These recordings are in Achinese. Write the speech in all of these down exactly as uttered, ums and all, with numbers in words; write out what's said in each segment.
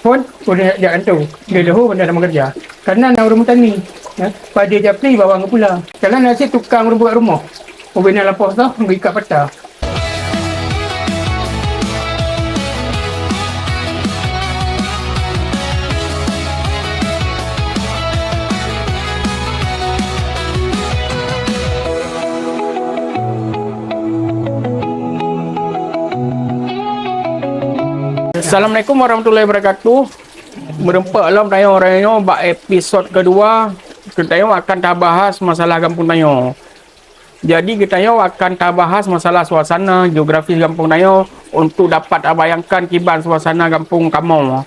Phôn, ureuëng jak, jak kantô. Di leuhô bandar sama kerja. Karena na ureuëng meutani. Ya, pada japli bawang pula. Karena nasib tukang ureuëng buat rumoh. Ubena lapor soh, beri kat patah. Assalamualaikum warahmatullahi wabarakatuh. Meureumpok lom tanyoe, tanyoe bak episod keudua, tanyoe akan tabahas masalah gampông tanyoe. Jadi, geutanyoe akan tabahas masalah suasana geografis gampông tanyoe untuk dapat tabayangkan kiban suasana gampông kamoe.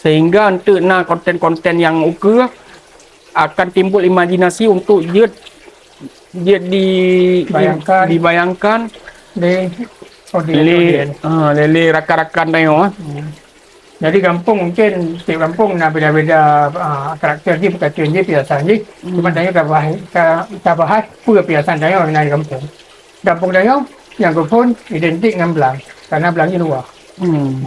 Sehingga eunteuk na konten-konten nyang ukeue akan timbul imajinasi untuk jeuet, jeuet di, Bayangkan. dibayangkan Di, oh, di lé, audiens. Ha, lé, lé rakan-rakan tanyoe, eh. Hmm. Jadi gampông mungkin tiep gampông na beda-beda, ah, karakter jih, peukatuan jih, piasan jih. Hmm. Cuma tanyoe tabahas, ta-, tabahas peue piasan tanyoe na di gampông. Gampông tanyoe nyang geuphôn identik ngon blang, karena blang jih luwah. Hmm.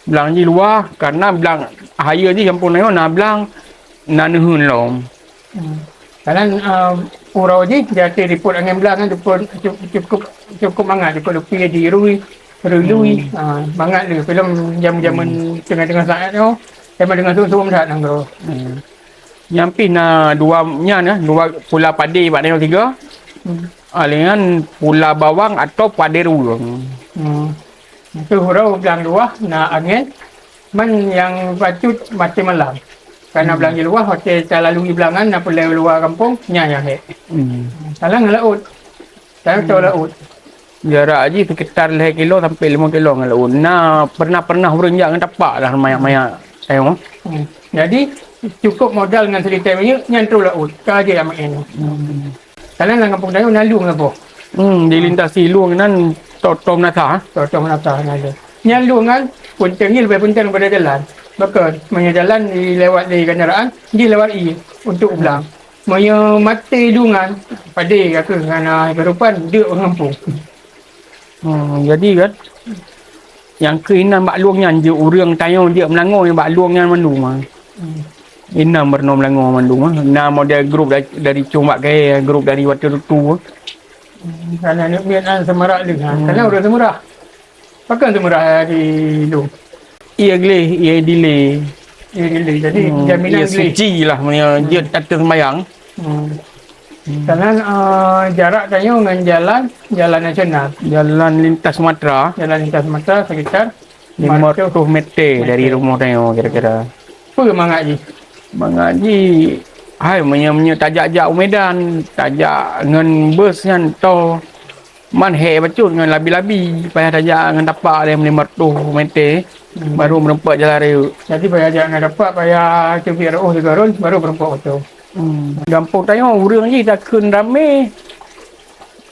Blang jih luwah karena blang, hayeue jih gampông tanyoe na blang, na neuheun lom. Hmm. Karena, ah, uroe jih di ateueh dipot angén blang kan, dipot cu-, cukup, cukup mangat, dipot lupi di rui, rui-lui. Hmm. Ah, mangat lé. Filem jameun-jameun Hmm. teungoh-teungoh saát nyoe, memang teungoh suem-suem that nanggroe. Hmm. Nyan pih na dua nyan, eh, dua pula padé bak tanyoe tiga. Hmm. Ah, dengan pula bawang atau padé ruweueng. Hmm. Itu uroe blang luwah na angén, man nyang bacut maté malam. Karena Hmm. blang di luwah, watèe talalu di blang nyan, na peuleueh luwa gampông, nyan nyang hék. Hmm. Salah ngon laôt. Salah Hmm. laôt. Jarak jih sekitar lhèe kilo sampai lima kilo ngon laôt. Na pernah-pernah ureueng jak ngon tapak lah mayak-mayak. Ayo. Hmm. Jadi, cukup modal ngon seulitèe minyeuk, nyan trôh laôt. Ka jeuet amat nyan. Hmm. Karena lam gampông tanyoe na lueng saboh. Hmm, dilintasi lueng nan Toto Meunasah, eh? Toto Meunasah na lueng. Nyan lueng nyan peunteng, jih leubeh peunteng daripada jalan. Pakon, meunyoe jalan dilewat lé kendaraan, jih lewat ie untuk u blang. Meunyoe maté lueng nyan, padé ka keuh ngon, ah, kehidupan deuk ureueng gampông. Hmm, jadi kan, nyang keuh inan bak lueng nyan jeuet ureueng tanyoe jeuet meulangô bak lueng nyan mandum, ah. Hmm. Inan meurunoe meulangô mandum, ah. Na model grup da-, dari Cong Bak Kayèe, grup dari Watèe Tutu. Hmm, karena aneuk miet nyan seumarak lé, ha. Hmm. Karena ureueng seumarak. Pakon seumarak di lueng? Ie gleh, ie dilé. Ie dilé. Jadi, Hmm, jaminan ie gleh. Suci lah, meunyoe Hmm. jeuet ateueh seumayang. Hmm. Hmm. Karena, eh, jarak tanyoe ngon jalan, jalan nasional. Jalan lintas Sumatera. Jalan lintas Sumatera sekitar lima ratus meter dari rumoh tanyoe kira-kira. Peue mangat jih? Mangat jih, hai, meunyoe, meunyoe tajak-jak u Medan, tajak ngon bus nyan, tho, man hék bacut ngon labi-labi, payah tajak ngon tapak lé lima ratus meter, Hmm. baru meureumpok jalan rayeuk. Jadi payah jak ngon tapak, payah teubiet reuôh sigoe rôn, baru meureumpok bacut. Hmm. Gampông tanyoe ureueng jih takheun ramé,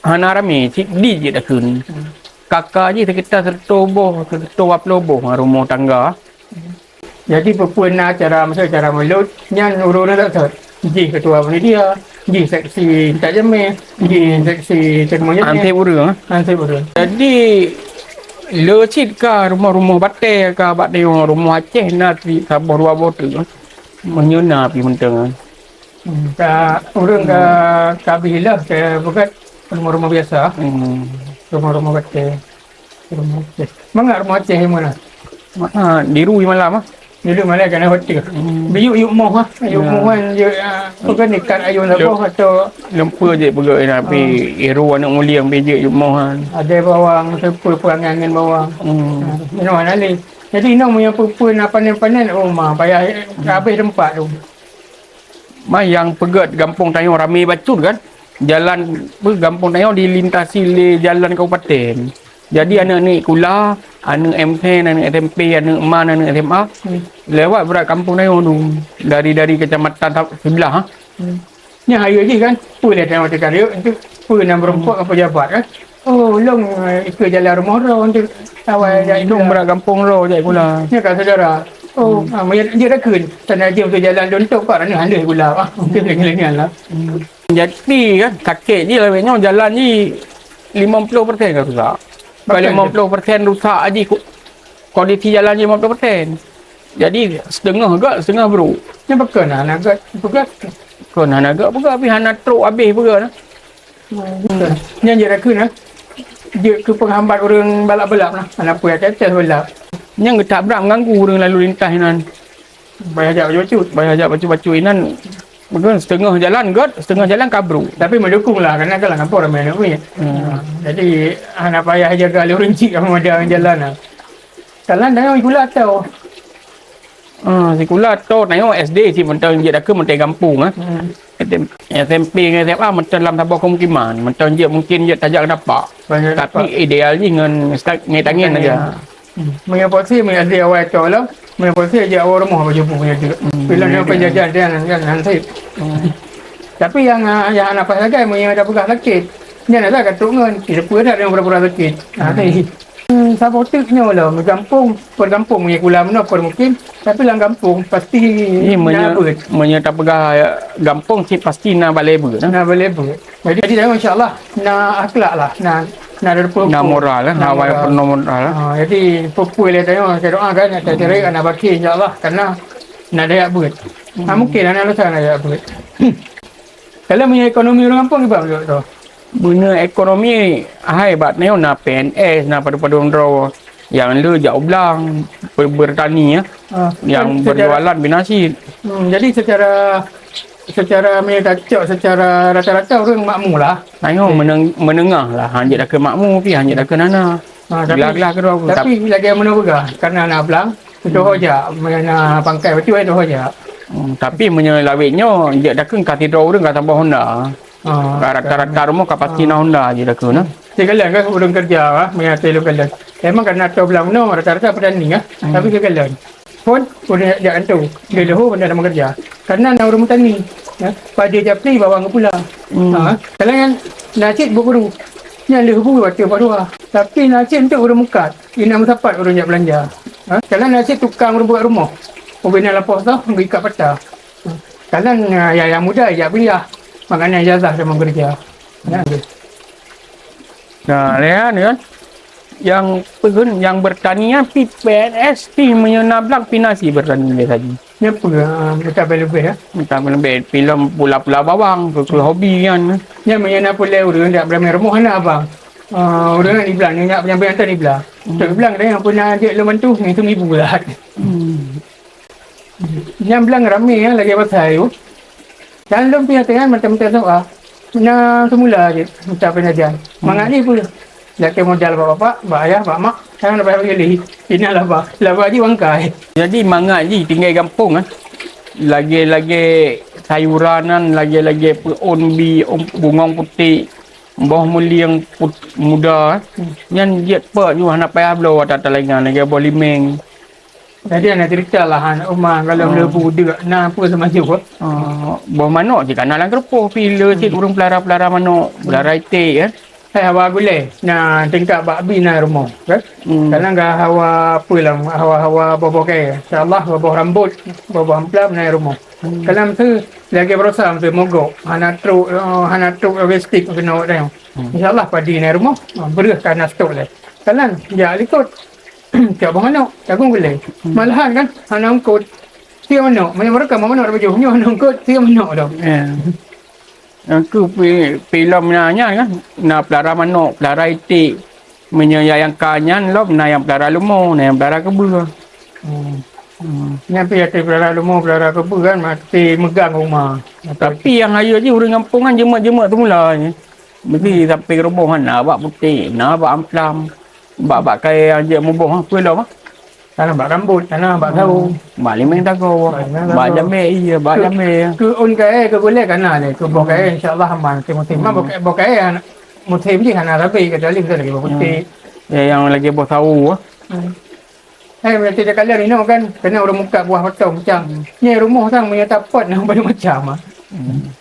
hana ramé, sideh jih takheun. Hmm. Ka-ka jih sekitar sireutoh boh, sireutoh dua ploh boh rumoh tangga. Jadi, peue-peue na acara, maksud acara mulod, nyan ureueng na that-that. Jih ketua panitia, jih seksi intat jamé, jih seksi teurimong jamé. Anseb ureueng, eh? Anseb ureueng. Jadi, le cit ka rumoh-rumoh batèe ka bak tanyoe, rumoh Aceh na saboh dua boh teuk. Meunyoe na pih mantong. Hmm, ka ureueng ka, ka habéh lheueh, ka peugöt rumoh-rumoh biasa. Hmm. Rumoh-rumoh batèe. Rumoh Aceh. Mangat rumoh Aceh nyang meunan? Ah, di rui malam, ah. Di rui malam keunan batèe. Hmm. Biyuk yub moh, ah. Yub moh kan, yub, ah, apa kan, ikat ayueng saboh atau lumpe jih peugöt, tapi iru aneuk mulieng pih jeuet yub moh kan. Ada bawang, sipa peue angén-angén bawang. Hmm. Ah, inoe hana lé. Jadi, inoe meunyoe peue-peue na panen-panen, oh, ma, payah habéh teumpat tu. Ma nyang peugöt gampông tanyoe ramé bacut kan? Jalan, peue, gampông tanyoe dilintasi lé jalan kabupaten. Jadi, aneuk-aneuk sikula, aneuk M N, aneuk S M P, aneuk man, aneuk S M A, lewat brat gampông tanyoe tu. Dari, dari kecamatan ta-, siblah, ha? Nyan hayeue jih kan, peue lé tanyoe teuka rayeuk, peue na meureumpok ngon pejabat kan. Oh, lôn, eh, ikeue jalan rumoh droe, untuk awai jak sikula. Lôn brat gampông droe jak sikula. Nyan ka syedara. Oh, ah, meunyo jeuet takheun, sana jeuet untuk jalan lôn tu, pat rayeuk handeuh sikula. Ah, mungkin lagèe nyan lah. Hmm. Jadi kan, sakét jih lagèe nyoe, jalan jih limong ploh persen ka rusak. Bahkan limong ploh persen rusak jih ko-, kondisi jalan jih limong ploh persen. Jadi, siteungoh göt, siteungoh brôk. Nyan pakon hana göt, peugöt? Kon hana göt peugöt, pih hana trôk abéh peugöt na. Hmm. Nyan jeuet takheun na. Jeuet keu penghambat ureueng balap-balap na. Hana peue, teuh balap. Nyan geutak brat mengganggu ureueng lalu lintas inan. Payah jak bacut-bacut. Payah jak bacut-bacut inan. Mungkin siteungoh jalan göt, siteungoh jalan ka brôk. Tapi meudukung lah, karena kan lam gampông ramé aneuk miet. Hmm. Ha, jadi hana payah jaga lé ureueng chik kamoe jalan lah. Jalan tanyoe sikula atau? Ah, sikula atau tanyoe S D cit mantong jeuet takheun mantong gampông, ah. Hmm. S M P ngon S M A mantong lam saboh pemukiman, mantong jeuet mungkin jeuet tajak keunapak. Banyak Tapi dapat. Ideal jih ngon sta-, ngon tangen aja. Hmm. Meunyoe polisi, meunyoe S D awai cok lom, meunyoe polisi jak awai rumoh baju pun punya tu. Hmm. Bila dia penjajahan dia nan, nan, nan sip. Hmm. Tapi yang, ah, yang anak pas sagai, meunyoe dah peugah sakit, nyan adalah katrok ngon, dia pun dah yang pura-pura sakit. Ah, hmm. Hmm, saboh teuk nyoe lom, gampông, per gampông, meunyoe kula meunoe, per mukim, tapi lam gampông, pasti na beuet. Meunyoe tapeugah gampông, cit pasti na balée beuet, eh? Na balée beuet. Jadi, jadi, insya Allah, na akhlak lah, na, na ada peue-peue. Na moral lah, na awai moral. Penuh moral lah. Ha, jadi, peue-peue lé tanyoe, saya doakan, nak cari anak baki, insya Allah, karena na dayak beuet. Ha, mungkin anak lusa na dayak beuet. Kalau meunyoe ekonomi ureueng gampông, kiban beutôi tu? Meunyoe ekonomi, hai, bak nyoe na P N S, na padum-padum droe nyang le jak u blang, be-, bertani, ya. Ah, nyang kan secara berjualan bina cit. Hmm, jadi secara, secara meunyoe tacok secara rata-rata ureueng makmu lah. Ayo, okey. Meneng-, menengah lah. Hanjeuet takheun makmu, tapi hanjeuet takheun hana. Ah, tapi, gelah-gelah keudroe. Tapi lagèe meunoe peugah, karena na blang, Contoh jak, meunyoe na pangkai bacut, eh, contoh jak. Hmm, tapi meunyoe lawét nyoe, jak takheun ka sidroe ureueng ka saboh honda. Ah, ka rata-rata rumoh ka pasti na honda jih takheun, nah. Sikalon kan ureueng keureuja, ah, meunyoe ateueh lôn kalon. Memang ka na ateueh blang meunoe, rata-rata petani, ah. Hmm. Tapi sikalon. Pun ureueng jak, jak kantô, di leuhô banda lam keureuja. Karena na ureueng petani, ya. Padi japli bawang geupula. Hmm. Ha, kadang nyan na cit bu guru. Nyan leuh bu ateueh padua. Tapi na cit untuk ureueng mukat. Inan meusapat ureueng jak beulanja. Ha? Kalon na cit tukang rubuet rumoh. Ubena lapoh toh, geuikat pata. Kalon, ah, ya, nyang muda jak kuliah. Makanan ijazah sama kerja. Nah, tu. Nah, lihat ni kan. Yang peun, yang bertani nyan pi P N S pi meunyoe na blang pi na cit bertani biasa jih. Nyan peue, ah, meutabang leubeh, ya? Meutabang leubeh. Pi lom pula-pula bawang, keu, keu hobi nyan. Nyan meunyoe na pulai ureueng dak beurami rumoh na abang. Ah, ureueng di blang, nyak penyampai hantom di blang. Hmm. Tok blang kadang nyang pernah jeuet lôn bantu, ngitung ibu lah. Hmm. Nyang blang ramé, ya, lagèe pasai tu. Dan lôn pih teuingat mantong-mantong soe, ah. Na semula jeuet, mita penyajian. Hmm. Mangat jih peue? Lakèe modal bak bapak, bak ayah, bak mak, kan leubeh lé. Pina laba, laba jih bangkai. Jadi mangat jih tinggai gampông, eh. Lagèe-lagèe sayuran nan, lagèe-lagèe peuôn bi, bungong putéh. Boh mulieng put-, muda, eh. Hmm. Nyan jeuet peuet nyoe hana payah bloe ata talinga lagèe boh limeng. Jadi hana cerita lah, aneuk uma kalau, oh, leubu deuk na peue seumaju, eh. Oh, boh manok jih ka na lam keureupoh, pi le cit, hmm, ureueng pelara-pelara manok, hmm, pelara iték, eh. Eh, hawa gulai. Na tingkat bak bi na rumoh, kan? Hmm. Kadang ka hawa peue lam, hawa-hawa boh-boh kayèe. Insya Allah boh-boh rambot, boh-boh amplam na rumoh. Hmm. Kalam tu lagèe baroesa tu mogok, hana trok, eh, hana trok logistik keunoe awak tanyoe. Hmm. Insya Allah padi na rumoh, eh, beureuh ka na stok lé. Kalam jak likot, cok boh manok, jagung gulai. Hmm. Malahan kan, hana eungkôt. Tiep manok, meunyoe meureuka manok dak bajôh, nyoe hana eungkôt, tiep manok dong. Ya. Nyang keu pi-, pi lom na nyan kan, na pelara manok, pelara iték. Meunyoe nyang ka nyan lom na nyang pelara leumo, na nyang pelara keubeue. Hmm. Hmm. Nyan pih até pelara leumo, pelara keubeue kan, maté meugang uma. Tapi nyang hayeue jih ureueng gampông kan jeumeuk-jeumeuk teumula nyan. Meusti sampoe rumoh kan, na bak putéh, na bak amplam, bak, bak kayèe nyang jeuet muboh, peue lom, ah. Tanah bak rambot, tanah bak sawo. Hmm. Bak limeng sago. Bak limeng sago. Bak jamé, iya, bak jamé. Keu, keu ôn kayèe, keu gulai ka na lé. Keu boh kayèe, hmm, insya Allah aman. Keu musim. Hmm. Boh kayèe, boh kayèe hana, musim jih hana rabe, kecuali beutôi lagèe boh putéh. Hmm. Ya, nyang lagèe boh sawo, ah. Hmm. Eh, meunyoe takalon inoe kan, keuneuk ureueng mukat buah potong, macam. Hmm. Nyoe rumoh sang, meunyoe tapot, na macam-macam, ah. Hmm.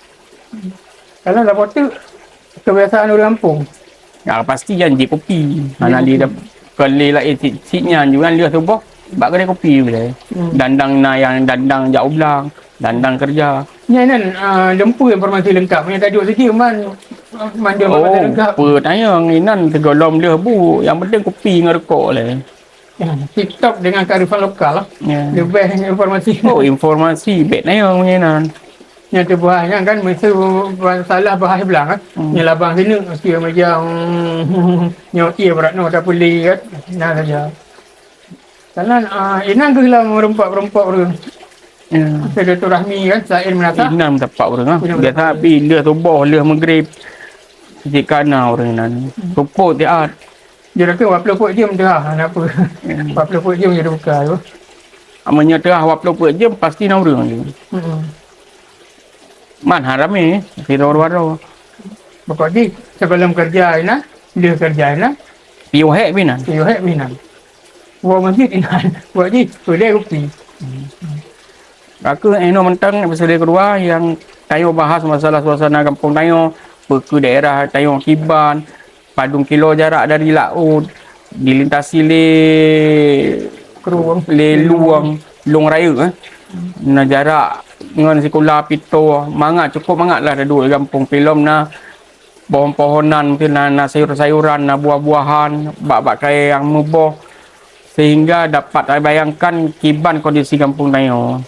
Kalau saboh teuk, kebiasaan ureueng gampông. Ya, pasti nyan jép kopi. Hana lé, kopi. Kon lé laén cit, cit nyan juga lheueh suboh bak keudè kopi ulèe. Hmm. Dandang na nyang dandang jak u blang, dandang keureuja. Nyan, nyan, ah, lôn peue informasi leungkap. Nyan taduek sijeuem man, mandum informasi leungkap. Oh, peue tanyong inan sigohlom lheueh bu, nyang penting kopi ngon rukok lé. Ya, TikTok dengan kearifan lokal lah. Ya. Lebih informasi. Oh, informasi bèk na nyang meunyoe nan. Nyang teubuah nyan kan meusu salah bahas blang kan. Hmm. Nyang labang sini mesti meja, hmm, nyoe ie berat nyoe tak puli kan. Nah saja. Karena ah, inan geuh lam meureumpok-meureumpok ureueng. Ya. Silaturahmi kan, sain meunasah. Inan tapak ureueng ah. Inan biasa tapak. Tapi lheuh suboh, lheuh maghrib. Cit kana ureueng nan. Hmm. Seupôt siat. Dia kata dua puluh peuet jeuem teuhah, hana apa. Hmm. Dua puluh peuet jeuem jadi buka tu. Amun nyoe teuhah dua puluh peuet jeuem, pasti na ureueng lagi. Hmm. Man ha ramé, sidroe-droe. Pokok jih, sebelum kerja inan, lheuh kerja inan. Piôh hék binan. Piôh hék binan. Buat masjid inan. Buat jih, boleh kopi. Aku eno mentang episode kedua yang tanyoe bahas masalah suasana gampông tanyoe, peue keuh daerah tanyoe kiban, padum kilo jarak dari laôt, dilintasi lé Krueng. Lé lueng, lueng raya, eh. Na jarak ngon sikula pito, mangat, cukup mangat lah taduek di gampông. Pilom na pohon-pohonan, mungkin na, na sayur-sayuran, na buah-buahan, bak-bak kayèe nyang meuboh, sehingga dapat tabayangkan kiban kondisi gampông tanyoe.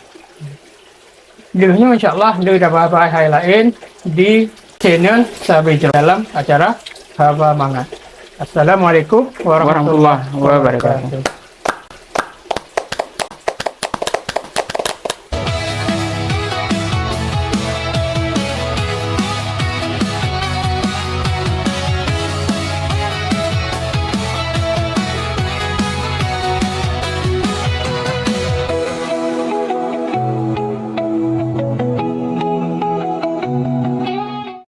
Lheuh nyoe insya Allah lheuh tabahas hai laén di channel Sabe Jalam dalam acara Haba Mangat. Assalamualaikum warahmatullahi Warahmatullahi wabarakatuh. wabarakatuh.